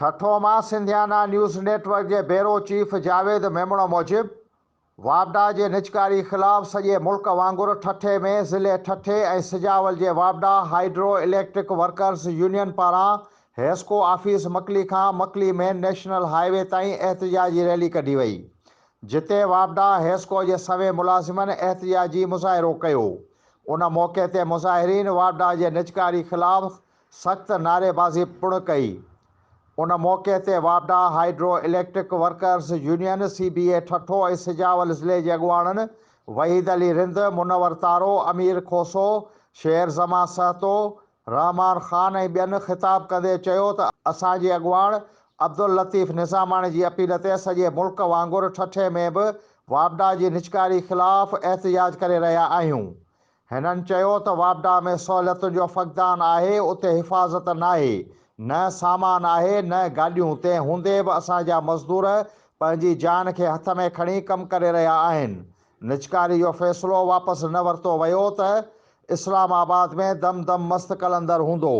ٺٽو مان Sindhiana news net work جي bureau chief Javed Memon موجب، واپڊا جي نجڪاري خلاف سڄي ملڪ وانگر ٺٽي ۾ ضلعي ٺٽي ۽ سجاول جي واپڊا هائيڊرو اليڪٽرڪ ورڪرز يونين پاران حيسڪو آفيس مڪلي کان مڪلي مين نيشنل هاء وي تائين احتجاجي ريلي ڪڍي وئي، جتي واپڊا حيسڪو جي سوين ملازمن احتجاجي مظاهرو ڪيو. ان موقعي تي مظاهرين واپڊا جي نجڪاري خلاف سخت نعريبازي پڻ ڪئي. ان موقعي تي واپڊا hydro electric workers union C B A Thatta ۽ Sujawal ضلعي جي اڳواڻن وحيد علي رند، منور تارو، امير کوسو، شير زمان سهتو، رحمان خان ۽ ٻين خطاب ڪندي چيو ته اسان جي اڳواڻ عبداللطيف نظاماڻي جي اپيل تي سڄي ملڪ وانگر ٺٽي ۾ به واپڊا جي نجڪاري خلاف احتجاج ڪري رهيا آهيون. هنن چيو ته واپڊا ۾ سهولتن جو فقدان آهي، اتي حفاظت ناهي، نه سامان آهي، نه گاڏيون، تنهن هوندي به اسان جا مزدور پنهنجي جان کي هٿ ۾ کڻي ڪم ڪري رهيا آهن، نجڪاري جو فيصلو واپس نه ورتو ويو ته اسلام آباد ۾ دم دم مست قلندر هوندو.